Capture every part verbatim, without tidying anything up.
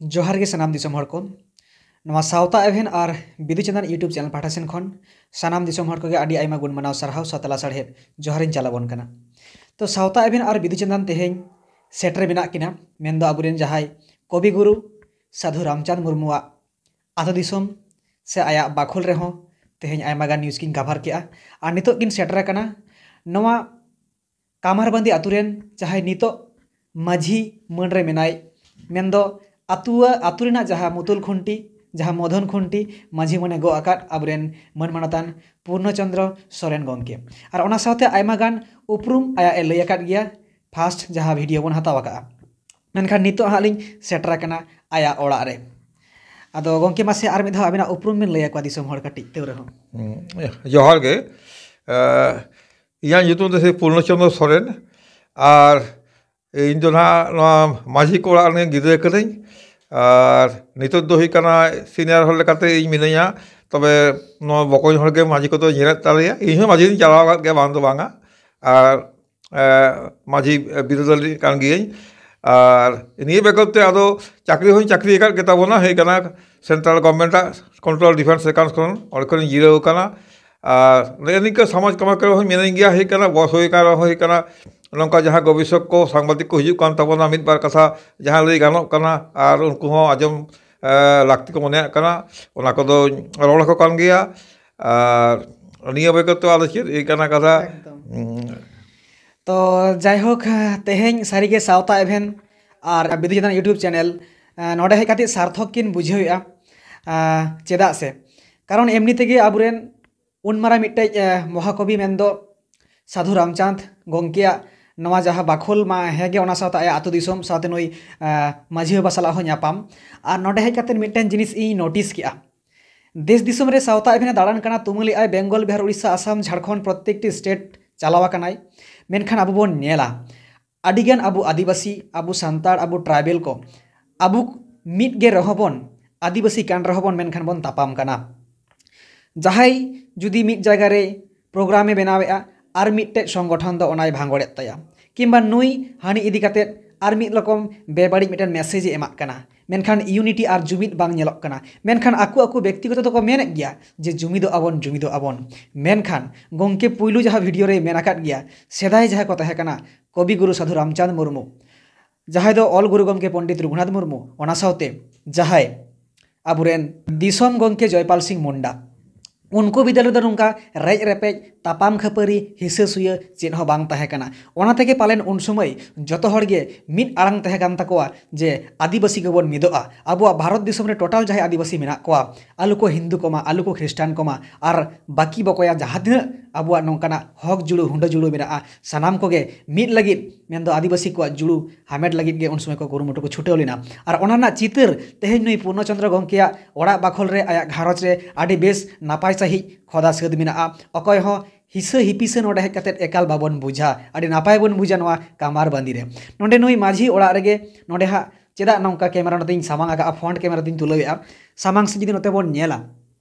ᱡᱚᱦᱟᱨ ᱜᱮ ᱥᱟᱱᱟᱢ ᱫᱤᱥᱚᱢ ᱦᱚᱲ ᱠᱚ᱾ ᱱᱚᱣᱟ ᱥᱟᱶᱛᱟ ᱮᱵᱷᱮᱱ ᱟᱨ ᱵᱤᱫᱩ ᱪᱟᱸᱫᱟᱱ YouTube ᱪᱮᱱᱮᱞ ᱯᱟᱦᱴᱟ ᱥᱮᱱ ᱠᱷᱚᱱ ᱥᱟᱱᱟᱢ ᱫᱤᱥᱚᱢ ᱦᱚᱲ ᱠᱚᱜᱮ ᱟᱹᱰᱤ ᱟᱭᱢᱟ ᱜᱩᱱ ᱢᱟᱱᱟᱣ ᱥᱟᱨᱦᱟᱣ ᱥᱟᱶᱛᱮ ᱞᱟᱥᱟᱲᱦᱮᱫ ᱡᱚᱦᱟᱨᱤᱧ ᱪᱟᱞᱟᱵᱚᱱ ᱠᱟᱱᱟ᱾ ᱛᱚ ᱥᱟᱶᱛᱟ ᱮᱵᱷᱮᱱ ᱟᱨ ᱵᱤᱫᱩ ᱪᱟᱸᱫᱟᱱ ᱛᱮᱦᱮᱧ ᱥᱮᱴᱮᱨ ᱢᱮᱱᱟᱜ ᱠᱤᱱᱟ, ᱢᱮᱱᱫᱚ ᱟᱵᱚᱨᱮᱱ ᱡᱟᱦᱟᱸᱭ ᱠᱚᱵᱤ ᱜᱩᱨᱩ ᱥᱟᱹᱫᱷᱩ ᱨᱟᱢᱪᱟᱸᱫᱽ ᱢᱩᱨᱢᱩᱣᱟᱜ ᱟᱛᱳ ᱫᱤᱥᱚᱢ ᱥᱮ ᱟᱭᱟᱜ ᱵᱟᱠᱷᱳᱞ ᱨᱮᱦᱚᱸ ᱛᱮᱦᱮᱧ ᱟᱭᱢᱟ ᱜᱟᱱ ᱱᱤᱭᱩᱡᱽ ᱠᱤᱱ ᱠᱟᱵᱷᱟᱨ ᱠᱮᱜᱼᱟ᱾ ᱟᱨ ᱱᱤᱛᱚᱜ ᱠᱤᱱ ᱥᱮᱴᱮᱨ ᱟᱠᱟᱱᱟ ᱱᱚᱣᱟ ᱠᱟᱢᱟᱨᱵᱟᱸᱫᱤ ᱟᱛᱳ ᱨᱮᱱ ᱡᱟᱦᱟᱸᱭ ᱱᱤᱛᱚᱜ ᱢᱟᱹᱡᱷᱤ ᱢᱟᱹᱱ ᱨᱮ ᱢᱮᱱᱟᱭ, ᱢᱮᱱᱫᱚ ᱟᱛᱳ, ᱟᱛᱳ ᱨᱮᱱᱟᱜ ᱡᱟᱦᱟᱸ ᱢᱩᱛᱩᱞ ᱠᱷᱩᱱᱴᱤ, ᱡᱟᱦᱟᱸ ᱢᱚᱫᱷᱚᱱ ᱠᱷᱩᱱᱴᱤ ᱢᱟᱹᱡᱷᱤ ᱢᱚᱱᱮ ᱜᱚᱜ ᱟᱠᱟᱫ ᱟᱵᱚᱨᱮᱱ ᱢᱟᱹᱱ ᱢᱟᱱᱚᱛᱟᱱ ᱯᱩᱨᱱᱚ ᱪᱚᱸᱫᱽᱨᱚ ᱥᱚᱨᱮᱱ ᱜᱚᱢᱠᱮ᱾ ᱟᱨ ᱚᱱᱟ ᱥᱟᱶᱛᱮ ᱟᱭᱢᱟ ᱜᱟᱱ ᱩᱯᱨᱩᱢ ᱟᱭᱟᱜ ᱮ ᱞᱟᱹᱭ ᱟᱠᱟᱫ ᱜᱮᱭᱟ ᱯᱷᱟᱥᱴ ᱡᱟᱦᱟᱸ ᱵᱷᱤᱰᱤᱭᱳ ᱵᱚᱱ ᱦᱟᱛᱟᱣ ᱟᱠᱟᱫᱼᱟ᱾ ᱢᱮᱱᱠᱷᱟᱱ ᱱᱤᱛᱚᱜ ᱦᱟᱸᱜ ᱞᱤᱧ ᱥᱮᱴᱮᱨ ᱟᱠᱟᱱᱟ ᱟᱭᱟᱜ ᱚᱲᱟᱜ ᱨᱮ᱾ ᱟᱫᱚ ᱜᱚᱢᱠᱮ, ᱢᱟᱥᱮ ᱟᱨ ᱢᱤᱫ ᱫᱷᱟᱣ ᱟᱵᱤᱱᱟᱜ ᱩᱯᱨᱩᱢ ᱵᱤᱱ ᱞᱟᱹᱭ ᱟᱠᱚᱣᱟ ᱫᱤᱥᱚᱢ ᱦᱚᱲ ᱠᱟᱹᱴᱤᱡ ᱛᱟᱹᱣ ᱨᱮᱦᱚᱸ᱾ ᱦᱩᱸ, ᱡᱚᱦᱟᱨ ᱜᱮ᱾ ᱮ, ᱤᱧᱟᱹᱜ ᱧᱩᱛᱩᱢ ᱫᱚ ᱥᱨᱤ ᱯᱩᱨᱱᱚᱪᱚᱸᱫᱨᱚ ᱥᱚᱨᱮᱱ᱾ ᱟᱨ ᱤᱧ ᱫᱚ ᱱᱟᱦᱟᱜ ᱱᱚᱣᱟ ᱢᱟᱹᱡᱷᱤ ᱠᱚ ᱚᱲᱟᱜ ᱨᱮᱱ ᱜᱤᱫᱽᱨᱟᱹ ᱠᱟᱹᱱᱟᱹᱧ᱾ ᱟᱨ ᱱᱤᱛᱚᱜ ᱫᱚ ᱦᱩᱭᱩᱜ ᱠᱟᱱᱟ ᱥᱤᱱᱤᱭᱟᱨ ᱦᱚᱲ ᱞᱮᱠᱟᱛᱮ ᱤᱧ ᱢᱤᱱᱟᱹᱧᱟ᱾ ᱛᱚᱵᱮ ᱱᱚᱣᱟ ᱵᱚᱠᱚᱧ ᱦᱚᱲ ᱜᱮ ᱢᱟᱹᱡᱷᱤ ᱠᱚᱫᱚ ᱧᱮᱞᱮᱫ ᱛᱟᱞᱮᱭᱟ᱾ ᱤᱧ ᱦᱚᱸ ᱢᱟᱹᱡᱷᱤ ᱫᱚᱧ ᱪᱟᱞᱟᱣ ᱟᱠᱟᱫ ᱜᱮᱭᱟ, ᱵᱟᱝ ᱫᱚ ᱵᱟᱝᱟ᱾ ᱟᱨ ᱮ, ᱢᱟᱹᱡᱷᱤ ᱵᱤᱨᱟᱹᱫᱟᱹᱞᱤ ᱠᱟᱱ ᱜᱤᱭᱟᱹᱧ᱾ ᱟᱨ ᱱᱤᱭᱟᱹ ᱵᱮᱜᱚᱨ ᱛᱮ ᱟᱫᱚ ᱪᱟᱹᱠᱨᱤ ᱦᱚᱸᱧ ᱪᱟᱹᱠᱨᱤ ᱟᱠᱟᱫ ᱜᱮ ᱛᱟᱵᱚᱱᱟ, ᱦᱩᱭ ᱠᱟᱱᱟ ᱥᱮᱱᱴᱨᱟᱞ ᱜᱚᱵᱷᱢᱮᱱᱴ ᱟᱜ ᱠᱚᱱᱴᱨᱳᱞ ᱰᱤᱯᱷᱮᱱᱥ ᱥᱮᱠᱥᱚᱱ ᱠᱷᱚᱱ, ᱚᱸᱰᱮ ᱠᱷᱚᱱᱤᱧ ᱡᱤᱨᱟᱹᱣ ᱟᱠᱟᱱᱟ᱾ ᱟᱨ ᱱᱮᱜᱼᱮ ᱱᱤᱝᱠᱟᱹ ᱥᱚᱢᱟᱡᱽ ᱠᱟᱹᱢᱤ ᱠᱚᱨᱮ ᱦᱚᱸᱧ ᱢᱤᱱᱟᱹᱧ ᱜᱮᱭᱟ, ᱦᱩᱭ ᱠᱟᱱᱟ, ᱵᱚᱭᱚᱥ ᱦᱩᱭ ᱠᱟᱱ ᱨᱮᱦᱚᱸ ᱦᱩᱭ ᱠᱟᱱᱟ, ᱱᱚᱝᱠᱟ ᱡᱟᱦᱟᱸ ᱜᱚᱵᱮᱥᱚᱠ ᱠᱚ, ᱥᱟᱝᱵᱟᱫᱤᱠ ᱠᱚ ᱦᱤᱡᱩᱜ ᱠᱟᱱ ᱛᱟᱵᱚᱱᱟ, ᱢᱤᱫ ᱵᱟᱨ ᱠᱟᱛᱷᱟ ᱡᱟᱦᱟᱸ ᱞᱟᱹᱭ ᱜᱟᱱᱚᱜ ᱠᱟᱱᱟ, ᱟᱨ ᱩᱱᱠᱩ ᱦᱚᱸ ᱟᱸᱡᱚᱢ, ᱮ, ᱞᱟᱹᱠᱛᱤ ᱠᱚ ᱢᱚᱱᱮᱭᱟᱜ ᱠᱟᱱᱟ, ᱚᱱᱟ ᱠᱚᱫᱚ ᱨᱚᱲ ᱟᱠᱚ ᱠᱟᱱ ᱜᱮᱭᱟ᱾ ᱟᱨ ᱱᱤᱭᱟᱹ ᱵᱮᱜᱚᱨ ᱛᱮ ᱟᱫᱚ ᱪᱮᱫ ᱤᱭᱟᱹ ᱠᱟᱱᱟ ᱠᱟᱛᱷᱟ? ᱮᱠᱫᱚᱢ᱾ ᱩᱸ, ᱛᱚ ᱡᱟᱭᱦᱳᱠ, ᱛᱮᱦᱮᱧ ᱥᱟᱹᱨᱤᱜᱮ ᱥᱟᱶᱛᱟ ᱮᱵᱷᱮᱱ ᱟᱨ ᱵᱤᱫᱩ ᱪᱟᱸᱫᱟᱱ YouTube ᱪᱮᱱᱮᱞ, ᱮ, ᱱᱚᱰᱮ ᱦᱮᱡ ᱠᱟᱛᱮ ᱥᱟᱨᱛᱷᱚᱠ ᱠᱤᱱ ᱵᱩᱡᱷᱟᱹᱣᱮᱫᱼᱟ᱾ ᱮ, ᱪᱮᱫᱟᱜ ᱥᱮ, ᱠᱟᱨᱚᱱ ᱮᱢᱱᱤ ᱛᱮᱜᱮ ᱟᱵᱚᱨᱮᱱ ᱩᱱ ᱢᱟᱨᱟᱝ ᱢᱤᱫᱴᱮᱡ, ᱮ, ᱢᱚᱦᱟᱠᱚᱵᱤ ᱢᱮᱱᱫᱚ ᱥᱟᱹᱫᱷᱩ ᱨᱟᱢᱪᱟᱸᱫᱽ ᱜᱚᱢᱠᱮᱭᱟᱜ ᱱᱚᱣᱟ ᱡᱟᱦᱟᱸ ᱵᱟᱠᱷᱳᱞ ᱢᱟ ᱦᱮᱸᱜᱮ, ᱚᱱᱟ ᱥᱟᱶᱛᱮ ᱟᱭᱟᱜ ᱟᱹᱛᱩ ᱫᱤᱥᱚᱢ ᱥᱟᱶᱛᱮ ᱱᱩᱭ, ᱮ, ᱢᱟᱹᱡᱷᱤ ᱵᱟᱵᱟ ᱥᱟᱞᱟᱜ ᱦᱚᱸ ᱧᱟᱯᱟᱢ᱾ ᱟᱨ ᱱᱚᱰᱮ ᱦᱮᱡ ᱠᱟᱛᱮ ᱢᱤᱫᱴᱮᱱ ᱡᱤᱱᱤᱥ ᱤᱧ ᱱᱳᱴᱤᱥ ᱠᱮᱜᱼᱟ, ᱫᱮᱥ ᱫᱤᱥᱚᱢ ᱨᱮ ᱥᱟᱶᱛᱟ ᱮᱵᱷᱮᱱᱮ ᱫᱟᱬᱟᱱ ᱠᱟᱱᱟ, ᱛᱩᱢᱟᱹᱞᱮᱜᱼᱟᱭ, ᱵᱮᱝᱜᱚᱞ, ᱵᱤᱦᱟᱨ, ᱩᱲᱤᱥᱥᱟ, ᱟᱥᱟᱢ, ᱡᱷᱟᱲᱠᱷᱚᱸᱰ, ᱯᱨᱚᱛᱛᱮᱠᱴᱤ ᱥᱴᱮᱴ ᱪᱟᱞᱟᱣ ᱟᱠᱟᱱᱟᱭ᱾ ᱢᱮᱱᱠᱷᱟᱱ ᱟᱵᱚ ᱵᱚᱱ ᱧᱮᱞᱟ, ᱟᱹᱰᱤᱜᱟᱱ ᱟᱵᱚ ᱟᱹᱫᱤᱵᱟᱹᱥᱤ, ᱟᱵᱚ ᱥᱟᱱᱛᱟᱲ, ᱟᱵᱚ ᱴᱨᱟᱭᱵᱮᱞ ᱠᱚ, ᱟᱵᱚ ᱢᱤᱫ ᱜᱮ ᱨᱮᱦᱚᱸ ᱵᱚᱱ, ᱟᱹᱫᱤᱵᱟᱹᱥᱤ ᱠᱟᱱ ᱨᱮᱦᱚᱸ ᱵᱚᱱ, ᱢᱮᱱᱠᱷᱟᱱ ᱵᱚᱱ ᱛᱟᱯᱟᱢ ᱠᱟᱱᱟ᱾ ᱡᱟᱦᱟᱸᱭ ᱡᱩᱫᱤ ᱢᱤᱫ ᱡᱟᱭᱜᱟ ᱨᱮ ᱯᱨᱳᱜᱨᱟᱢᱮ ᱵᱮᱱᱟᱣᱮᱫᱼᱟ, ᱟᱨ ᱢᱤᱫᱴᱮᱡ ᱥᱚᱝᱜᱚᱴᱷᱚᱱ ᱫᱚ ᱚᱱᱟᱭ ᱵᱷᱟᱸᱜᱚᱲᱮᱫ ᱛᱟᱭᱟ, ᱠᱤᱝᱵᱟ ᱱᱩᱭ ᱦᱟᱹᱱᱤ ᱤᱫᱤ ᱠᱟᱛᱮᱫ ᱟᱨ ᱢᱤᱫ ᱨᱚᱠᱚᱢ ᱵᱮᱵᱟᱹᱲᱤᱡ ᱢᱤᱫᱴᱮᱱ ᱢᱮᱥᱮᱡᱽ ᱮ ᱮᱢᱟᱜ ᱠᱟᱱᱟ᱾ ᱢᱮᱱᱠᱷᱟᱱ ᱤᱭᱩᱱᱤᱴᱤ ᱟᱨ ᱡᱩᱢᱤᱫ ᱵᱟᱝ ᱧᱮᱞᱚᱜ ᱠᱟᱱᱟ᱾ ᱢᱮᱱᱠᱷᱟᱱ ᱟᱠᱚ ᱟᱠᱚ ᱵᱮᱠᱛᱤᱜᱚᱛᱚ ᱫᱚᱠᱚ ᱢᱮᱱᱮᱫ ᱜᱮᱭᱟ ᱡᱮ ᱡᱩᱢᱤᱫᱚᱜ ᱟᱵᱚᱱ, ᱡᱩᱢᱤᱫᱚᱜ ᱟᱵᱚᱱ᱾ ᱢᱮᱱᱠᱷᱟᱱ ᱜᱚᱢᱠᱮ ᱯᱩᱭᱞᱩ ᱡᱟᱦᱟᱸ ᱵᱷᱤᱰᱤᱭᱳ ᱨᱮᱭ ᱢᱮᱱ ᱟᱠᱟᱫ ᱜᱮᱭᱟ, ᱥᱮᱫᱟᱭ ᱡᱟᱦᱟᱸᱭ ᱠᱚ ᱛᱟᱦᱮᱸ ᱠᱟᱱᱟ ᱠᱚᱵᱤ ᱜᱩᱨᱩ ᱥᱟᱫᱷᱩ ᱨᱟᱢᱪᱟᱸᱫᱽ ᱢᱩᱨᱢᱩ, ᱡᱟᱦᱟᱸᱭ ᱫᱚ ᱚᱞ ᱜᱩᱨᱩ ᱜᱚᱢᱠᱮ ᱯᱚᱱᱰᱤᱛ ᱨᱚᱜᱷᱩᱱᱟᱛᱷ ᱢᱩᱨᱢᱩ, ᱚᱱᱟ ᱥᱟᱶᱛᱮ ᱡᱟᱦᱟᱸᱭ ᱟᱵᱚᱨᱮᱱ ᱫᱤᱥᱚᱢ ᱜᱚᱢᱠᱮ ᱡᱚᱭᱯᱟᱞ ᱥᱤᱝ ᱢᱩᱱᱰᱟ, ᱩᱱᱠᱩ ᱵᱤᱫᱟᱹᱞ ᱨᱮᱫᱚ ᱱᱚᱝᱠᱟ ᱨᱮᱡ ᱨᱮᱯᱮᱡ, ᱛᱟᱯᱟᱢ ᱠᱷᱟᱹᱯᱟᱹᱨᱤ, ᱦᱤᱥᱟᱹ ᱥᱩᱭᱟᱹ ᱪᱮᱫ ᱦᱚᱸ ᱵᱟᱝ ᱛᱟᱦᱮᱸ ᱠᱟᱱᱟ᱾ ᱚᱱᱟ ᱛᱮᱜᱮ ᱯᱟᱞᱮᱱ ᱩᱱ ᱥᱚᱢᱚᱭ ᱡᱚᱛᱚ ᱦᱚᱲ ᱜᱮ ᱢᱤᱫ ᱟᱲᱟᱝ ᱛᱟᱦᱮᱸ ᱠᱟᱱ ᱛᱟᱠᱚᱣᱟ ᱡᱮ ᱟᱹᱫᱤᱵᱟᱹᱥᱤ ᱜᱮᱵᱚᱱ ᱢᱤᱫᱚᱜᱼᱟ᱾ ᱟᱵᱚᱣᱟᱜ ᱵᱷᱟᱨᱚᱛ ᱫᱤᱥᱚᱢ ᱨᱮ ᱴᱳᱴᱟᱞ ᱡᱟᱦᱟᱸᱭ ᱟᱹᱫᱤᱵᱟᱹᱥᱤ ᱢᱮᱱᱟᱜ ᱠᱚᱣᱟ, ᱟᱞᱚ ᱠᱚ ᱦᱤᱱᱫᱩ ᱠᱚᱢᱟ, ᱟᱞᱚ ᱠᱚ ᱠᱷᱨᱤᱥᱴᱟᱱ ᱠᱚᱢᱟ, ᱟᱨ ᱵᱟᱹᱠᱤ ᱵᱚᱠᱚᱭᱟ ᱡᱟᱦᱟᱸ ᱛᱤᱱᱟᱹᱜ ᱟᱵᱚᱣᱟᱜ ᱱᱚᱝᱠᱟᱱᱟᱜ ᱦᱚᱠ ᱡᱩᱲᱩ, ᱦᱩᱸᱰᱟᱹ ᱡᱩᱲᱩ ᱢᱮᱱᱟᱜᱼᱟ, ᱥᱟᱱᱟᱢ ᱠᱚᱜᱮ ᱢᱤᱫ ᱞᱟᱹᱜᱤᱫ, ᱢᱮᱱᱫᱚ ᱟᱹᱫᱤᱵᱟᱹᱥᱤ ᱠᱚᱣᱟᱜ ᱡᱩᱲᱩ ᱦᱟᱢᱮᱴ ᱞᱟᱹᱜᱤᱫ ᱜᱮ ᱩᱱ ᱥᱚᱢᱚᱭ ᱠᱚ ᱠᱩᱨᱩᱢᱩᱴᱩ ᱠᱚ ᱪᱷᱩᱴᱟᱹᱣ ᱞᱮᱱᱟ᱾ ᱟᱨ ᱚᱱᱟ ᱨᱮᱱᱟᱜ ᱪᱤᱛᱟᱹᱨ ᱛᱮᱦᱮᱧ ᱱᱩᱭ ᱯᱩᱨᱱᱚ ᱪᱚᱸᱫᱽᱨᱚ ᱜᱚᱢᱠᱮᱭᱟᱜ ᱚᱲᱟᱜ ᱵᱟᱠᱷᱳᱞ ᱨᱮ, ᱟᱭᱟᱜ ᱜᱷᱟᱨᱚᱸᱡᱽ ᱨᱮ ᱟᱹᱰᱤ ᱵᱮᱥ ᱱᱟᱯᱟᱭ ᱥᱟᱺᱦᱤᱡ ᱠᱷᱚᱫᱟ ᱥᱟᱹᱛ ᱢᱮᱱᱟᱜᱼᱟ᱾ ᱚᱠᱚᱭ ᱦᱚᱸ ᱦᱤᱥᱟᱹ ᱦᱤᱯᱤᱥᱟᱹ ᱱᱚᱰᱮ ᱦᱮᱡ ᱠᱟᱛᱮᱫ ᱮᱠᱟᱞ ᱵᱟᱵᱚᱱ ᱵᱩᱡᱟ, ᱟᱹᱰᱤ ᱱᱟᱯᱟᱭ ᱵᱚᱱ ᱵᱩᱡᱟ ᱱᱚᱣᱟ ᱠᱟᱢᱟᱨ ᱵᱟᱸᱫᱤ ᱨᱮ᱾ ᱱᱚᱰᱮ ᱱᱩᱭ ᱢᱟᱹᱡᱷᱤ ᱚᱲᱟᱜ ᱨᱮᱜᱮ, ᱱᱚᱰᱮ ᱦᱟᱸᱜ ᱪᱮᱫᱟᱜ ᱱᱚᱝᱠᱟ ᱠᱮᱢᱮᱨᱟ ᱱᱚᱛᱮᱧ ᱥᱟᱢᱟᱝ ᱟᱠᱟᱫᱼᱟ, ᱯᱷᱨᱚᱱᱴ ᱠᱮᱢᱮᱨᱟ ᱛᱮᱧ ᱛᱩᱞᱟᱹᱣᱮᱫᱼᱟ, ᱥᱟᱢᱟᱝ ᱥᱮᱫ ᱡᱩᱫᱤ ᱱᱚᱛᱮ ᱵᱚᱱ ᱧᱮᱞᱟ,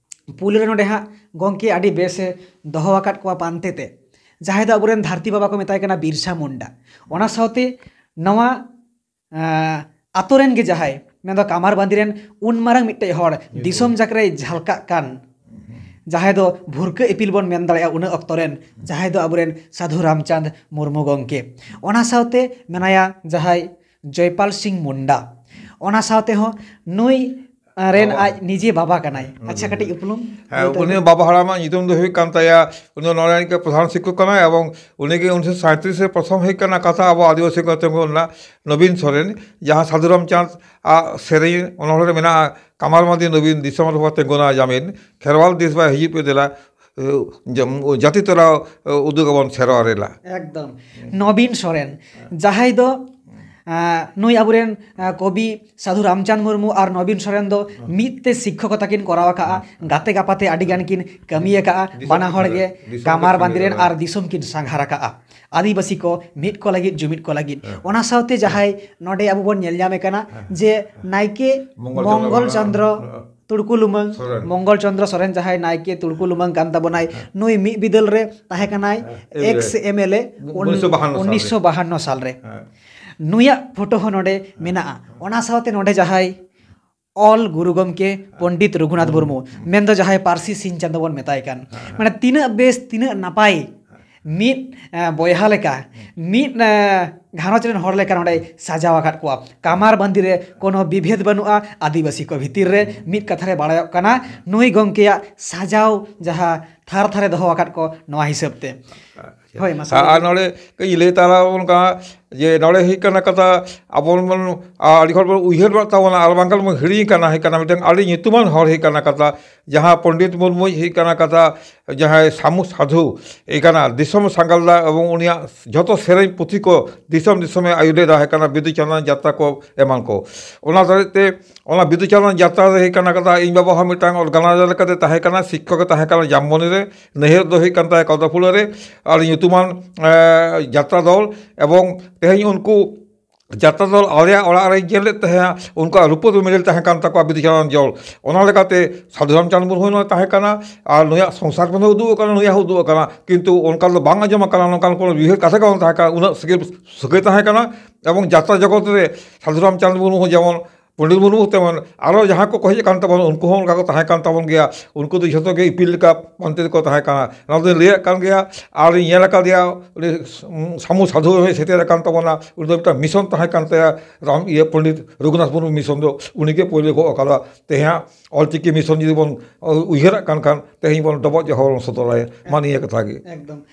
ᱯᱩᱭᱞᱩ ᱨᱮ ᱱᱚᱰᱮ ᱦᱟᱸᱜ ᱜᱚᱢᱠᱮ ᱟᱹᱰᱤ ᱵᱮᱥᱮ ᱫᱚᱦᱚ ᱟᱠᱟᱫ ᱠᱚᱣᱟ ᱯᱟᱱᱛᱮ ᱛᱮ, ᱡᱟᱦᱟᱸᱭ ᱫᱚ ᱟᱵᱚᱨᱮᱱ ᱫᱷᱟᱹᱨᱛᱤ ᱵᱟᱵᱟ ᱠᱚ ᱢᱮᱛᱟᱭ ᱠᱟᱱᱟ ᱵᱤᱨᱥᱟ ᱢᱩᱱᱰᱟ᱾ ᱚᱱᱟ ᱥᱟᱶᱛᱮ ᱱᱚᱣᱟ, ᱟᱸ, ᱟᱛᱳ ᱨᱮᱱ ᱜᱮ ᱡᱟᱦᱟᱸᱭ, ᱢᱮᱱᱫᱚ ᱠᱟᱢᱟᱨ ᱵᱟᱸᱫᱤ ᱨᱮᱱ ᱩᱱ ᱢᱟᱨᱟᱝ ᱢᱤᱫᱴᱮᱡ ᱦᱚᱲ, ᱫᱤᱥᱚᱢ ᱡᱟᱠ ᱨᱮᱭ ᱡᱷᱟᱞᱠᱟᱜ ᱠᱟᱱ, ᱡᱟᱦᱟᱸᱭ ᱫᱚ ᱵᱷᱩᱨᱠᱟᱹ ᱤᱯᱤᱞ ᱵᱚᱱ ᱢᱮᱱ ᱫᱟᱲᱮᱭᱟᱜᱼᱟ ᱩᱱᱟᱹᱜ ᱚᱠᱛᱚ ᱨᱮᱱ, ᱡᱟᱦᱟᱸᱭ ᱫᱚ ᱟᱵᱚᱨᱮᱱ ᱥᱟᱫᱷᱩ ᱨᱟᱢᱪᱟᱸᱫᱽ ᱢᱩᱨᱢᱩ ᱜᱚᱢᱠᱮ᱾ ᱚᱱᱟ ᱥᱟᱶᱛᱮ ᱢᱮᱱᱟᱭᱟ ᱡᱟᱦᱟᱸᱭ ᱡᱚᱭᱯᱟᱞ ᱥᱤᱝ ᱢᱩᱱᱰᱟ᱾ ᱚᱱᱟ ᱥᱟᱶᱛᱮ ᱦᱚᱸ ᱱᱩᱭ, ᱟᱸ, ᱨᱮᱱ ᱵᱟᱵᱟ᱾ ᱟᱡ ᱱᱤᱡᱮ ᱵᱟᱵᱟ ᱠᱟᱱᱟᱭ᱾ ᱦᱩᱸ, ᱟᱪᱪᱷᱟ, ᱦᱩᱸ, ᱠᱟᱹᱴᱤᱡ ᱦᱩᱸ᱾ ᱩᱯᱨᱩᱢ ᱦᱮᱸ, ᱞᱟᱹᱭ ᱩᱱᱤ ᱛᱟᱵᱚᱱ᱾ ᱵᱟᱵᱟ ᱦᱟᱲᱟᱢᱟᱜ ᱧᱩᱛᱩᱢ ᱫᱚ ᱦᱩᱭᱩᱜ ᱠᱟᱱ ᱛᱟᱭᱟ, ᱩᱱᱤ ᱫᱚ ᱱᱚᱰᱮ ᱨᱤᱱᱤᱡ ᱯᱨᱚᱫᱷᱟᱱ ᱥᱤᱠᱠᱷᱚᱠ ᱠᱟᱱᱟᱭ ᱮᱵᱚᱝ ᱩᱱᱤ ᱜᱮ ᱩᱱᱤᱥᱥᱚ ᱥᱟᱸᱭᱛᱨᱤᱥ ᱨᱮ ᱯᱨᱚᱛᱷᱚᱢ ᱦᱩᱭ ᱠᱟᱱᱟ ᱠᱟᱛᱷᱟ ᱟᱵᱚ ᱟᱹᱫᱤᱵᱟᱹᱥᱤ ᱠᱚ ᱛᱤᱸᱜᱩ ᱞᱮᱱᱟ ᱱᱚᱵᱤᱱ ᱥᱚᱨᱮᱱ, ᱡᱟᱦᱟᱸ ᱥᱟᱫᱷᱩ ᱨᱟᱢᱪᱟᱸᱫᱽ ᱟᱜ ᱥᱮᱨᱮᱧ ᱚᱱᱚᱬᱦᱮ ᱨᱮ ᱢᱮᱱᱟᱜᱼᱟ, ᱠᱟᱢᱟᱨ ᱵᱟᱸᱫᱤ ᱱᱚᱵᱤᱱ ᱫᱤᱥᱚᱢ ᱨᱮᱵᱚ ᱛᱤᱸᱜᱩᱱᱟ ᱡᱟᱢᱤᱱ, ᱠᱷᱮᱨᱣᱟᱞ ᱫᱮᱥ ᱵᱟᱭ ᱦᱤᱡᱩᱜ ᱯᱮ ᱫᱮᱞᱟ, ᱡᱟᱢ-, ᱡᱟᱹᱛᱤ ᱛᱚᱨᱟ ᱩᱫᱩᱜ ᱟᱵᱚᱱ ᱥᱮᱨᱣᱟ ᱨᱮᱞᱟ᱾ ᱮᱠᱫᱚᱢ᱾ ᱱᱚᱵᱤᱱ ᱥᱚᱨᱮᱱ, ᱦᱮᱸ᱾ ᱡᱟᱦᱟᱸᱭ ᱫᱚ, ᱦᱮᱸ᱾ ᱟᱸ, ᱱᱩᱭ ᱟᱵᱚᱨᱮᱱ, ᱟᱸ, ᱠᱚᱵᱤ ᱥᱟᱫᱷᱩ ᱨᱟᱢᱪᱟᱸᱫᱽ ᱢᱩᱨᱢᱩ ᱟᱨ ᱱᱚᱵᱤᱱ ᱥᱚᱨᱮᱱ ᱫᱚ ᱦᱮᱸ᱾ ᱢᱤᱫ ᱛᱮ ᱥᱤᱠᱠᱷᱚᱠᱚᱛᱟ ᱠᱤᱱ ᱠᱚᱨᱟᱣ ᱟᱠᱟᱫᱼᱟ, ᱦᱮᱸ᱾ ᱜᱟᱛᱮ ᱜᱟᱯᱟᱛᱮ ᱟᱹᱰᱤ ᱜᱟᱱ ᱠᱤᱱ ᱠᱟᱹᱢᱤ ᱟᱠᱟᱫᱼᱟ, ᱫᱤᱥᱚᱢ ᱵᱟᱱᱟ ᱠᱤᱱ ᱦᱚᱲ ᱥᱟᱸᱜᱷᱟᱨ ᱜᱮ ᱟᱠᱟᱫᱼᱟ᱾ ᱠᱟᱢᱟᱨ ᱵᱟᱸᱫᱤ ᱨᱮᱱ ᱟᱨ ᱫᱤᱥᱚᱢ ᱠᱤᱱ ᱥᱟᱸᱜᱷᱟᱨ ᱟᱠᱟᱫᱼᱟ᱾ ᱟᱹᱫᱤᱵᱟᱹᱥᱤ ᱠᱚ ᱢᱤᱫ ᱠᱚ ᱞᱟᱹᱜᱤᱫ, ᱡᱩᱢᱤᱫ ᱠᱚ ᱞᱟᱹᱜᱤᱫ᱾ ᱦᱮᱸ᱾ ᱚᱱᱟ ᱥᱟᱶᱛᱮ ᱡᱟᱦᱟᱸᱭ ᱱᱚᱰᱮ ᱟᱵᱚ ᱵᱚᱱ ᱧᱮᱞ ᱧᱟᱢᱮ ᱠᱟᱱᱟ ᱦᱮᱸ᱾ ᱡᱮ ᱱᱟᱭᱠᱮ ᱢᱚᱝᱜᱚᱞ ᱪᱚᱸᱫᱽᱨᱚ ᱢᱚᱝᱜᱚᱞ ᱪᱚᱸᱫᱽᱨᱚ ᱦᱮᱸ᱾ ᱛᱩᱲᱠᱩ ᱞᱩᱢᱟᱹᱝ, ᱥᱚᱨᱮᱱ᱾ ᱢᱚᱝᱜᱚᱞ ᱪᱚᱸᱫᱽᱨᱚ ᱥᱚᱨᱮᱱ ᱡᱟᱦᱟᱸᱭ ᱱᱟᱭᱠᱮ ᱛᱩᱲᱠᱩ ᱞᱩᱢᱟᱹᱝ ᱠᱟᱱ ᱛᱟᱵᱚᱱᱟᱭ, ᱦᱮᱸ᱾ ᱱᱩᱭ ᱢᱤᱫ ᱵᱤᱫᱟᱹᱞ ᱨᱮ ᱛᱟᱦᱮᱸ ᱠᱟᱱᱟᱭ ᱦᱮᱸ᱾ ᱮᱠᱥ ᱮᱢ ᱮᱞ ᱮ ᱩᱱᱤᱥᱥᱚ ᱵᱟᱦᱟᱱᱱᱚ ᱥᱟᱞ ᱨᱮ᱾ ᱩᱱᱤᱥᱥᱚ ᱵᱟᱦᱟᱱᱱᱚ ᱥᱟᱞ ᱨᱮ᱾ ᱦᱮᱸ᱾ ᱱᱩᱭᱟᱜ ᱯᱷᱳᱴᱳ ᱦᱚᱸ ᱱᱚᱰᱮ ᱢᱮᱱᱟᱜᱼᱟ᱾ ᱚᱱᱟ ᱥᱟᱶᱛᱮ ᱱᱚᱰᱮ ᱡᱟᱦᱟᱸᱭ ᱚᱞ ᱜᱩᱨᱩ ᱜᱚᱢᱠᱮ ᱯᱚᱱᱰᱤᱛ ᱨᱚᱜᱷᱩᱱᱟᱛᱷ ᱢᱩᱨᱢᱩ, ᱢᱮᱱᱫᱚ ᱡᱟᱦᱟᱸᱭ ᱯᱟᱹᱨᱥᱤ ᱥᱤᱧ ᱪᱟᱸᱫᱚ ᱵᱚᱱ ᱢᱮᱛᱟᱭ ᱠᱟᱱ, ᱢᱟᱱᱮ ᱛᱤᱱᱟᱹᱜ ᱵᱮᱥ, ᱛᱤᱱᱟᱹᱜ ᱱᱟᱯᱟᱭ ᱢᱤᱫ ᱮ, ᱵᱚᱭᱦᱟ ᱞᱮᱠᱟ, ᱢᱤᱫ ᱮ, ᱜᱷᱟᱨᱚᱸᱡᱽ ᱨᱮᱱ ᱦᱚᱲ ᱞᱮᱠᱟ ᱱᱚᱰᱮᱭ ᱥᱟᱡᱟᱣ ᱟᱠᱟᱫ ᱠᱚᱣᱟ᱾ ᱠᱟᱢᱟᱨ ᱵᱟᱸᱫᱤ ᱨᱮ ᱠᱳᱱᱳ ᱵᱤᱵᱷᱮᱫ ᱵᱟᱹᱱᱩᱜᱼᱟ ᱟᱹᱫᱤᱵᱟᱹᱥᱤ ᱠᱚ ᱵᱷᱤᱛᱤᱨ ᱨᱮ᱾ ᱢᱤᱫ ᱠᱟᱛᱷᱟ ᱨᱮ ᱵᱟᱲᱟᱭᱚᱜ ᱠᱟᱱᱟ, ᱱᱩᱭ ᱜᱚᱢᱠᱮᱭᱟᱜ ᱥᱟᱡᱟᱣ ᱡᱟᱦᱟᱸ ᱛᱷᱟᱨ ᱛᱷᱟᱨᱮ ᱫᱚᱦᱚ ᱟᱠᱟᱫ ᱠᱚ ᱱᱚᱣᱟ ᱦᱤᱥᱟᱹᱵ ᱛᱮ᱾ ᱦᱳᱭ, ᱢᱟᱥᱮ ᱟᱨ ᱞᱟᱹᱭ ᱵᱤᱱ᱾ ᱱᱚᱰᱮ ᱠᱟᱹᱡ ᱞᱟᱹᱭ ᱛᱟᱨᱟ ᱟᱵᱚᱱ ᱠᱟᱱᱟ ᱡᱮ ᱱᱚᱰᱮ ᱦᱩᱭᱩᱜ ᱠᱟᱱᱟ ᱠᱟᱛᱷᱟ, ᱟᱵᱚ ᱵᱚᱱ, ᱟᱹᱰᱤ ᱦᱚᱲ ᱵᱚᱱ ᱩᱭᱦᱟᱹᱨ ᱵᱟᱲᱟᱜ ᱛᱟᱵᱚᱱᱟ ᱟᱨ ᱵᱟᱝᱠᱷᱟᱱ ᱵᱚᱱ ᱦᱤᱲᱤᱧ ᱠᱟᱱᱟ, ᱦᱩᱭᱩᱜ ᱠᱟᱱᱟ ᱢᱤᱫᱴᱟᱝ ᱟᱹᱰᱤ ᱧᱩᱛᱩᱢᱟᱱ ᱦᱚᱲ ᱦᱩᱭᱩᱜ ᱠᱟᱱᱟ ᱠᱟᱛᱷᱟ, ᱡᱟᱦᱟᱸ ᱯᱚᱱᱰᱤᱛ ᱢᱩᱨᱢᱩᱭ ᱦᱩᱭᱩᱜ ᱠᱟᱱᱟ ᱠᱟᱛᱷᱟ, ᱡᱟᱦᱟᱸᱭ ᱥᱟᱢᱩ ᱥᱟᱫᱷᱩ ᱦᱩᱭᱩᱜ ᱠᱟᱱᱟ, ᱫᱤᱥᱚᱢ ᱥᱟᱸᱜᱟᱞ ᱞᱮᱫᱟ ᱮᱵᱚᱝ ᱩᱱᱤᱭᱟᱜ ᱡᱷᱚᱛᱚ ᱥᱮᱨᱮᱧ ᱯᱩᱛᱷᱤ ᱠᱚ ᱫᱤᱥᱚᱢ ᱫᱤᱥᱚᱢᱮ ᱟᱹᱭᱩᱨ ᱞᱮᱫᱟ, ᱦᱩᱭᱩᱜ ᱠᱟᱱᱟ ᱵᱤᱫᱩ ᱪᱟᱸᱫᱟᱱ ᱡᱟᱛᱨᱟ ᱠᱚ ᱮᱢᱟᱱ ᱠᱚ᱾ ᱚᱱᱟ ᱫᱟᱨᱟᱭ ᱛᱮ ᱚᱱᱟ ᱵᱤᱫᱩ ᱪᱟᱸᱫᱟᱱ ᱡᱟᱛᱨᱟ ᱨᱮ ᱦᱩᱭᱩᱜ ᱠᱟᱱᱟ ᱠᱟᱛᱷᱟ, ᱤᱧ ᱵᱟᱵᱟ ᱦᱚᱸ ᱢᱤᱫᱴᱟᱝ ᱚᱨᱜᱟᱱᱟᱭᱡᱟᱨ ᱞᱮᱠᱟᱛᱮ ᱛᱟᱦᱮᱸ ᱠᱟᱱᱟ, ᱥᱤᱠᱠᱷᱚᱠ ᱮ ᱛᱟᱦᱮᱸ ᱠᱟᱱᱟ ᱡᱟᱢᱵᱚᱱᱤ ᱨᱮ, ᱱᱟᱹᱭᱦᱟᱹᱨ ᱫᱚ ᱦᱩᱭᱩᱜ ᱠᱟᱱ ᱛᱟᱭᱟ ᱠᱚᱫᱚᱯᱷᱩᱞᱟᱹ ᱨᱮ, ᱟᱹᱰᱤ ᱧᱩᱛᱩᱢᱟᱱ ᱮ, ᱡᱟᱛᱨᱟ ᱫᱚᱞ᱾ ᱮᱵᱚᱝ ᱛᱮᱦᱮᱧ ᱩᱱᱠᱩ ᱡᱟᱛᱨᱟ ᱫᱚᱞ ᱟᱞᱮᱭᱟᱜ ᱚᱲᱟᱜ ᱨᱮ ᱧᱮᱞ ᱞᱮᱫ ᱛᱟᱦᱮᱸᱫ, ᱩᱱᱠᱩᱣᱟᱜ ᱨᱩᱯᱟᱹ ᱫᱚ ᱢᱮᱰᱮᱞ ᱛᱟᱦᱮᱸ ᱠᱟᱱ ᱛᱟᱠᱚᱣᱟ ᱵᱤᱫᱩ ᱪᱟᱸᱫᱟᱱ ᱡᱚᱞ᱾ ᱚᱱᱟ ᱞᱮᱠᱟᱛᱮ ᱥᱟᱫᱷᱩ ᱨᱟᱢᱪᱟᱸᱫᱽ ᱢᱩᱨᱢᱩ ᱦᱚᱸ ᱛᱟᱦᱮᱸ ᱠᱟᱱᱟ, ᱟᱨ ᱱᱩᱭᱟᱜ ᱥᱚᱝᱥᱟᱨ ᱠᱚ ᱩᱫᱩᱜ ᱟᱠᱟᱱᱟ, ᱱᱩᱭᱟᱜ ᱦᱚᱸ ᱩᱫᱩᱜ ᱟᱠᱟᱱᱟ, ᱠᱤᱱᱛᱩ ᱚᱱᱠᱟ ᱫᱚ ᱵᱟᱝ ᱟᱸᱡᱚᱢ ᱟᱠᱟᱱᱟ, ᱱᱚᱝᱠᱟᱱ ᱠᱳᱱᱳ ᱵᱤᱵᱷᱮᱫ ᱠᱟᱛᱷᱟ ᱜᱮ ᱵᱟᱝ ᱛᱟᱦᱮᱸ ᱠᱟᱱᱟ, ᱩᱱᱟᱹᱜ ᱥᱟᱹᱜᱟᱹᱭ, ᱥᱟᱹᱜᱟᱹᱭ ᱛᱟᱦᱮᱸ ᱠᱟᱱᱟ᱾ ᱮᱵᱚᱝ ᱡᱟᱛᱨᱟ ᱡᱚᱜᱚᱛ ᱨᱮ ᱥᱟᱫᱷᱩ ᱨᱟᱢᱪᱟᱸᱫᱽ ᱢᱩᱨᱢᱩ ᱦᱚᱸ ᱡᱮᱢᱚᱱ ᱯᱚᱱᱰᱤᱛ ᱢᱩᱨᱢᱩ ᱛᱮᱢᱚᱱ ᱟᱨᱚ ᱡᱟᱦᱟᱸ ᱠᱚᱠᱚ ᱦᱮᱡ ᱟᱠᱟᱱ ᱛᱟᱵᱚᱱ, ᱩᱱᱠᱩ ᱦᱚᱸ ᱚᱱᱠᱟ ᱠᱚ ᱛᱟᱦᱮᱸ ᱠᱟᱱ ᱛᱟᱵᱚᱱ ᱜᱮᱭᱟ᱾ ᱩᱱᱠᱩ ᱫᱚ ᱡᱷᱚᱛᱚ ᱜᱮ ᱤᱯᱤᱞ ᱞᱮᱠᱟ ᱯᱟᱱᱛᱮ ᱛᱮᱠᱚ ᱛᱟᱦᱮᱸ ᱠᱟᱱᱟ᱾ ᱱᱚᱣᱟ ᱫᱚᱧ ᱞᱟᱹᱭᱟᱜ ᱠᱟᱱ ᱜᱮᱭᱟ᱾ ᱟᱨᱤᱧ ᱧᱮᱞ ᱟᱠᱟᱫᱮᱭᱟ, ᱩᱱᱤ ᱥᱟᱢᱩ ᱥᱟᱫᱷᱩ ᱦᱚᱸᱭ ᱥᱮᱴᱮᱨ ᱟᱠᱟᱱ ᱛᱟᱵᱚᱱᱟ᱾ ᱩᱱᱤ ᱫᱚ ᱢᱤᱫᱴᱟᱝ ᱢᱤᱥᱚᱱ ᱛᱟᱦᱮᱸ ᱠᱟᱱ ᱛᱟᱭᱟ, ᱨᱟᱢ, ᱤᱭᱟᱹ, ᱯᱚᱱᱰᱤᱛ ᱨᱚᱜᱷᱩᱱᱟᱛᱷ ᱢᱩᱨᱢᱩ ᱢᱤᱥᱚᱱ ᱫᱚ ᱩᱱᱤᱜᱮ ᱯᱳᱭᱞᱳ ᱜᱚᱜ ᱟᱠᱟᱫᱟ᱾ ᱛᱮᱦᱮᱧᱟᱜ ᱚᱞᱪᱤᱠᱤ ᱢᱤᱥᱚᱱ ᱡᱩᱫᱤ ᱵᱚᱱ ᱩᱭᱦᱟᱹᱨᱟᱜ ᱠᱟᱱ ᱠᱷᱟᱱ, ᱛᱮᱦᱮᱧ ᱵᱚᱱ ᱰᱚᱵᱚᱜ ᱡᱚᱦᱟᱨ ᱵᱚᱱ ᱥᱚᱫᱚᱨ ᱟᱭᱟ᱾ ᱢᱟ ᱱᱤᱭᱟᱹ ᱠᱟᱛᱷᱟ ᱜᱮ᱾ ᱮᱠᱫᱚᱢ᱾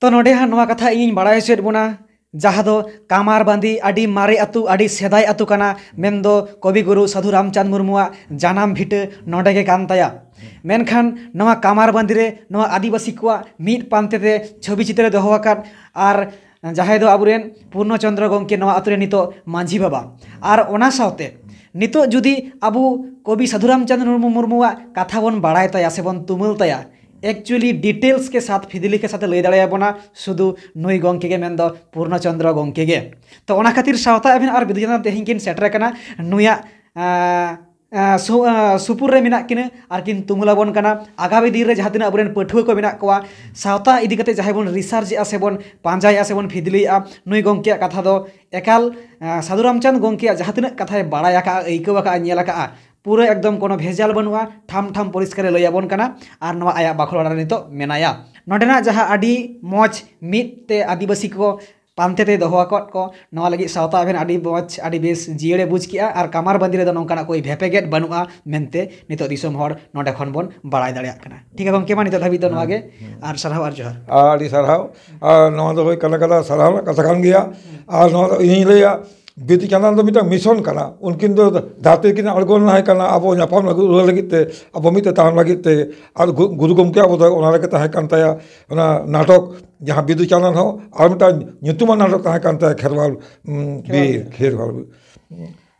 ᱛᱚ, ᱱᱚᱰᱮ ᱦᱟᱸᱜ ᱱᱚᱣᱟ ᱠᱟᱛᱷᱟ ᱤᱧᱤᱧ ᱵᱟᱲᱟᱭ ᱦᱚᱪᱚᱭᱮᱫ ᱵᱚᱱᱟ, ᱡᱟᱦᱟᱸ ᱫᱚ ᱠᱟᱢᱟᱨ ᱵᱟᱸᱫᱤ ᱟᱹᱰᱤ ᱢᱟᱨᱮ ᱟᱹᱛᱩ, ᱟᱹᱰᱤ ᱥᱮᱫᱟᱭ ᱟᱹᱛᱩ ᱠᱟᱱᱟ, ᱢᱮᱱᱫᱚ ᱠᱚᱵᱤ ᱜᱩᱨᱩ ᱥᱟᱹᱫᱷᱩ ᱨᱟᱢᱪᱟᱸᱫᱽ ᱢᱩᱨᱢᱩᱣᱟᱜ ᱡᱟᱱᱟᱢ ᱵᱷᱤᱴᱟᱹ ᱱᱚᱰᱮ ᱜᱮ ᱠᱟᱱ ᱛᱟᱭᱟ᱾ ᱢᱮᱱᱠᱷᱟᱱ ᱱᱚᱣᱟ ᱠᱟᱢᱟᱨ ᱵᱟᱸᱫᱤ ᱨᱮ ᱱᱚᱣᱟ ᱟᱹᱫᱤᱵᱟᱹᱥᱤ ᱠᱚᱣᱟᱜ ᱢᱤᱫ ᱯᱟᱱᱛᱮ ᱛᱮ ᱪᱷᱚᱵᱤ ᱪᱤᱛᱟᱹᱨᱮ ᱫᱚᱦᱚ ᱟᱠᱟᱫ, ᱟᱨ ᱡᱟᱦᱟᱸᱭ ᱫᱚ ᱟᱵᱚᱨᱮᱱ ᱯᱩᱨᱱᱚ ᱪᱚᱸᱫᱽᱨᱚ ᱜᱚᱢᱠᱮ ᱱᱚᱣᱟ ᱟᱹᱛᱩ ᱨᱮ ᱱᱤᱛᱚᱜ ᱢᱟᱹᱡᱷᱤ ᱵᱟᱵᱟ᱾ ᱟᱨ ᱚᱱᱟ ᱥᱟᱶᱛᱮ ᱱᱤᱛᱚᱜ ᱡᱩᱫᱤ ᱟᱵᱚ ᱠᱚᱵᱤ ᱥᱟᱹᱫᱷᱩ ᱨᱟᱢᱪᱟᱸᱫᱽ ᱢᱩᱨᱢᱩ, ᱢᱩᱨᱢᱩᱣᱟᱜ ᱠᱟᱛᱷᱟ ᱵᱚᱱ ᱵᱟᱲᱟᱭ ᱛᱟᱭᱟ ᱥᱮᱵᱚᱱ ᱛᱩᱢᱟᱹᱞ ᱛᱟᱭᱟ, actually details ᱠᱮ ᱥᱟᱛᱷ, ᱯᱷᱤᱫᱽᱞᱤ ᱠᱮ ᱥᱟᱛᱷ ᱞᱟᱹᱭ ᱫᱟᱲᱮᱭᱟᱵᱚᱱᱟ ᱥᱩᱫᱷᱩ ᱱᱩᱭ ᱜᱚᱢᱠᱮ ᱜᱮ, ᱢᱮᱱᱫᱚ ᱯᱩᱨᱱᱚ ᱪᱚᱸᱫᱽᱨᱚ ᱜᱚᱢᱠᱮ ᱜᱮ᱾ ᱛᱚ, ᱚᱱᱟ ᱠᱷᱟᱹᱛᱤᱨ ᱥᱟᱶᱛᱟ ᱮᱵᱷᱮᱱ ᱟᱨ ᱵᱤᱫᱩ ᱪᱟᱸᱫᱟᱱ ᱛᱮᱦᱮᱧ ᱠᱤᱱ ᱥᱮᱴᱮᱨ ᱟᱠᱟᱱᱟ ᱱᱩᱭᱟᱜ, ᱟᱸ, ᱟᱸ, ᱥᱩ-, ᱟᱸ, ᱥᱩᱯᱩᱨ ᱨᱮ ᱢᱮᱱᱟᱜ ᱠᱤᱱᱟᱹ ᱟᱨ ᱠᱤᱱ ᱛᱩᱢᱩᱞ ᱟᱵᱚᱱ ᱠᱟᱱᱟ᱾ ᱟᱜᱟᱢᱤ ᱫᱤᱱ ᱨᱮ ᱡᱟᱦᱟᱸ ᱛᱤᱱᱟᱹᱜ ᱟᱵᱚᱨᱮᱱ ᱯᱟᱹᱴᱷᱩᱣᱟᱹ ᱠᱚ ᱢᱮᱱᱟᱜ ᱠᱚᱣᱟ, ᱥᱟᱶᱛᱟ ᱤᱫᱤ ᱠᱟᱛᱮ ᱡᱟᱦᱟᱸᱭ ᱵᱚᱱ ᱨᱤᱥᱟᱨᱪ ᱮᱜᱼᱟ ᱥᱮ ᱵᱚᱱ ᱯᱟᱸᱡᱟᱭᱮᱜᱼᱟ ᱥᱮ ᱵᱚᱱ ᱯᱷᱤᱫᱽᱞᱤᱭᱮᱜᱼᱟ, ᱱᱩᱭ ᱜᱚᱢᱠᱮᱭᱟᱜ ᱠᱟᱛᱷᱟ ᱫᱚ ᱮᱠᱟᱞ, ᱟᱸ, ᱥᱟᱹᱫᱷᱩ ᱨᱟᱢᱪᱟᱸᱫᱽ ᱜᱚᱢᱠᱮᱭᱟᱜ ᱡᱟᱦᱟᱸ ᱛᱤᱱᱟᱹᱜ ᱠᱟᱛᱷᱟᱭ ᱵᱟᱲᱟᱭ ᱟᱠᱟᱜᱼᱟ, ᱟᱹᱭᱠᱟᱹᱣ ᱟᱠᱟᱜᱼᱟ, ᱧᱮᱞ ᱟᱠᱟᱜᱼᱟ, ᱯᱩᱨᱟᱹ ᱮᱠᱫᱚᱢ ᱠᱳᱱᱳ ᱵᱷᱮᱡᱟᱞ ᱵᱟᱹᱱᱩᱜᱼᱟ, ᱴᱷᱟᱢ ᱴᱷᱟᱢ ᱯᱚᱨᱤᱥᱠᱟᱨᱮ ᱞᱟᱹᱭ ᱟᱵᱚᱱ ᱠᱟᱱᱟ᱾ ᱟᱨ ᱱᱚᱣᱟ ᱟᱭᱟᱜ ᱵᱟᱠᱷᱳᱞ ᱚᱲᱟᱜ ᱨᱮ ᱱᱤᱛᱚᱜ ᱢᱮᱱᱟᱭᱟ᱾ ᱱᱚᱸᱰᱮᱱᱟᱜ ᱡᱟᱦᱟᱸ ᱟᱹᱰᱤ ᱢᱚᱡᱽ ᱢᱤᱫ ᱛᱮ ᱟᱹᱫᱤᱵᱟᱹᱥᱤ ᱠᱚ ᱯᱟᱱᱛᱮ ᱛᱮᱭ ᱫᱚᱦᱚ ᱟᱠᱟᱫ ᱠᱚ, ᱱᱚᱣᱟ ᱞᱟᱹᱜᱤᱫ ᱥᱟᱶᱛᱟ ᱮᱵᱷᱮᱱ ᱟᱹᱰᱤ ᱢᱚᱡᱽ, ᱟᱹᱰᱤ ᱵᱮᱥ ᱡᱤᱭᱟᱹᱲᱮ ᱵᱩᱡᱽ ᱠᱮᱜᱼᱟ᱾ ᱟᱨ ᱠᱟᱢᱟᱨ ᱵᱟᱸᱫᱤ ᱨᱮᱫᱚ ᱱᱚᱝᱠᱟᱱᱟᱜ ᱠᱳᱭ ᱵᱷᱮᱯᱮᱜᱮᱫ ᱵᱟᱹᱱᱩᱜᱼᱟ ᱢᱮᱱᱛᱮ ᱱᱤᱛᱚᱜ ᱫᱤᱥᱚᱢ ᱦᱚᱲ ᱱᱚᱸᱰᱮ ᱠᱷᱚᱱ ᱵᱚᱱ ᱵᱟᱲᱟᱭ ᱫᱟᱲᱮᱭᱟᱜ ᱠᱟᱱᱟ᱾ ᱴᱷᱤᱠ ᱜᱮᱭᱟ ᱜᱚᱢᱠᱮ, ᱢᱟ ᱱᱤᱛᱚᱜ ᱫᱷᱟᱹᱵᱤᱡ ᱫᱚ ᱱᱚᱣᱟ ᱜᱮ᱾ ᱟᱨ ᱥᱟᱨᱦᱟᱣ ᱟᱨ ᱡᱚᱦᱟᱨ᱾ ᱟᱹᱰᱤ ᱥᱟᱨᱦᱟᱣ᱾ ᱟᱨ ᱱᱚᱣᱟ ᱫᱚ ᱦᱩᱭ ᱠᱟᱱᱟ ᱠᱟᱛᱷᱟ, ᱥᱟᱨᱦᱟᱣ ᱨᱮᱱᱟᱜ ᱠᱟᱛᱷᱟ ᱠᱟᱱ ᱜᱮᱭᱟ᱾ ᱟᱨ ᱱᱚᱣᱟ ᱫᱚ ᱤᱧᱤᱧ ᱞᱟᱹᱭᱟ, ᱵᱤᱫᱩ ᱪᱟᱸᱫᱟᱱ ᱫᱚ ᱢᱤᱫᱴᱟᱝ ᱢᱤᱥᱚᱱ ᱠᱟᱱᱟ᱾ ᱩᱱᱠᱤᱱ ᱫᱚ ᱫᱷᱟᱹᱨᱛᱤ ᱨᱮᱠᱤᱱ ᱟᱬᱜᱚ ᱞᱮᱱᱟ ᱠᱟᱱᱟ ᱟᱵᱚ ᱧᱟᱯᱟᱢ ᱞᱟᱹᱜᱤᱫ, ᱨᱩᱣᱟᱹᱲ ᱞᱟᱹᱜᱤᱫ ᱛᱮ, ᱟᱵᱚ ᱢᱤᱫ ᱛᱮ ᱛᱟᱦᱮᱱ ᱞᱟᱹᱜᱤᱫ ᱛᱮ᱾ ᱟᱨ ᱜᱩ-, ᱜᱩᱨᱩ ᱜᱚᱢᱠᱮ ᱟᱵᱚ ᱫᱚ ᱚᱱᱟ ᱨᱮᱜᱮ ᱛᱟᱦᱮᱸ ᱠᱟᱱ ᱛᱟᱭᱟ᱾ ᱚᱱᱟ ᱱᱟᱴᱚᱠ ᱡᱟᱦᱟᱸ ᱵᱤᱫᱩ ᱪᱟᱸᱫᱟᱱ ᱦᱚᱸ ᱟᱨ ᱢᱤᱫᱴᱟᱝ ᱧᱩᱛᱩᱢᱟᱱ ᱱᱟᱴᱚᱠ ᱛᱟᱦᱮᱸ ᱠᱟᱱ ᱛᱟᱭᱟ, ᱠᱷᱮᱨᱣᱟᱞ, ᱩᱸ, ᱠᱷᱮᱨᱣᱟᱞ ᱵᱤᱨ, ᱵᱤᱨ᱾ ᱠᱷᱮᱨᱣᱟᱞ ᱵᱤᱨ᱾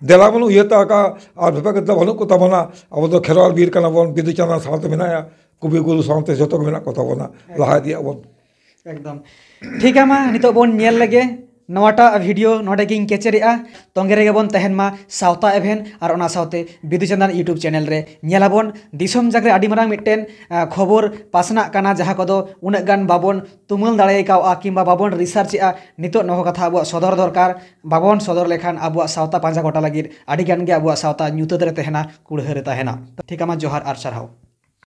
ᱫᱮᱞᱟ ᱵᱚᱱ ᱩᱭᱦᱟᱹᱨ ᱛᱟᱠᱟ ᱟᱨ ᱵᱷᱮᱯᱮ ᱠᱟᱛᱮ ᱵᱟᱹᱱᱩᱜ ᱠᱚ ᱛᱟᱵᱚᱱᱟ᱾ ᱟᱵᱚ ᱫᱚ ᱠᱷᱮᱨᱣᱟᱞ ᱵᱤᱨ ᱠᱟᱱᱟ ᱵᱚᱱ, ᱵᱤᱫᱩ ᱪᱟᱸᱫᱟᱱ ᱥᱟᱶᱛᱮ ᱢᱮᱱᱟᱭᱟ, ᱠᱚᱵᱤ ᱜᱩᱨᱩ ᱥᱟᱶᱛᱮ ᱡᱚᱛᱚ ᱜᱮ ᱢᱮᱱᱟᱜ ᱠᱚ ᱛᱟᱵᱚᱱᱟ᱾ ᱞᱟᱦᱟ ᱤᱫᱤᱭᱟᱜ ᱵᱚᱱ᱾ ᱮᱠᱫᱚᱢ᱾ ᱴᱷᱤᱠ ᱜᱮᱭᱟ, ᱢᱟ ᱱᱤᱛᱚᱜ ᱵᱚᱱ ᱧᱮᱞ ᱞᱮᱜᱮ ᱱᱚᱣᱟᱴᱟᱜ ᱵᱷᱤᱰᱤᱭᱳ ᱱᱚᱰᱮ ᱜᱤᱧ ᱠᱮᱪᱮᱫᱮᱜᱼᱟ᱾ ᱛᱚᱸᱜᱮ ᱨᱮᱜᱮ ᱵᱚᱱ ᱛᱟᱦᱮᱱ ᱢᱟ ᱥᱟᱶᱛᱟ ᱮᱵᱷᱮᱱ ᱟᱨ ᱚᱱᱟ ᱥᱟᱶᱛᱮ ᱵᱤᱫᱩ ᱪᱟᱸᱫᱟᱱ YouTube ᱪᱮᱱᱮᱞ ᱨᱮ᱾ ᱧᱮᱞᱟᱵᱚᱱ ᱫᱤᱥᱚᱢ ᱡᱟᱠ ᱨᱮ ᱟᱹᱰᱤ ᱢᱟᱨᱟᱝ ᱢᱤᱫᱴᱮᱱ, ᱟ, ᱠᱷᱚᱵᱚᱨ ᱯᱟᱥᱱᱟᱜ ᱠᱟᱱᱟ, ᱡᱟᱦᱟᱸ ᱠᱚᱫᱚ ᱩᱱᱟᱹᱜ ᱜᱟᱱ ᱵᱟᱵᱚᱱ ᱛᱩᱢᱟᱹᱞ ᱫᱟᱲᱮ ᱠᱟᱣᱜᱼᱟ ᱠᱤᱝᱵᱟ ᱵᱟᱵᱚᱱ ᱨᱤᱥᱟᱨᱪ ᱮᱜᱼᱟ᱾ ᱱᱤᱛᱚᱜ ᱱᱚᱣᱟ ᱠᱟᱛᱷᱟ ᱟᱵᱚᱣᱟᱜ ᱥᱚᱫᱚᱨ ᱫᱚᱨᱠᱟᱨ᱾ ᱵᱟᱵᱚᱱ ᱥᱚᱫᱚᱨ ᱞᱮᱠᱷᱟᱱ ᱟᱵᱚᱣᱟᱜ ᱥᱟᱶᱛᱟ ᱯᱟᱸᱡᱟ ᱜᱚᱴᱟ ᱞᱟᱹᱜᱤᱫ ᱟᱹᱰᱤ ᱜᱟᱱ ᱜᱮ ᱟᱵᱚᱣᱟᱜ ᱥᱟᱶᱛᱟ ᱧᱩᱛᱟᱹᱛ ᱨᱮ ᱛᱟᱦᱮᱱᱟ, ᱠᱩᱲᱦᱟᱹ ᱨᱮ ᱛᱟᱦᱮᱱᱟ᱾ ᱴᱷᱤᱠ ᱜᱮᱭᱟ, ᱢᱟ ᱡᱚᱦᱟᱨ ᱟᱨ ᱥᱟᱨᱦᱟᱣ᱾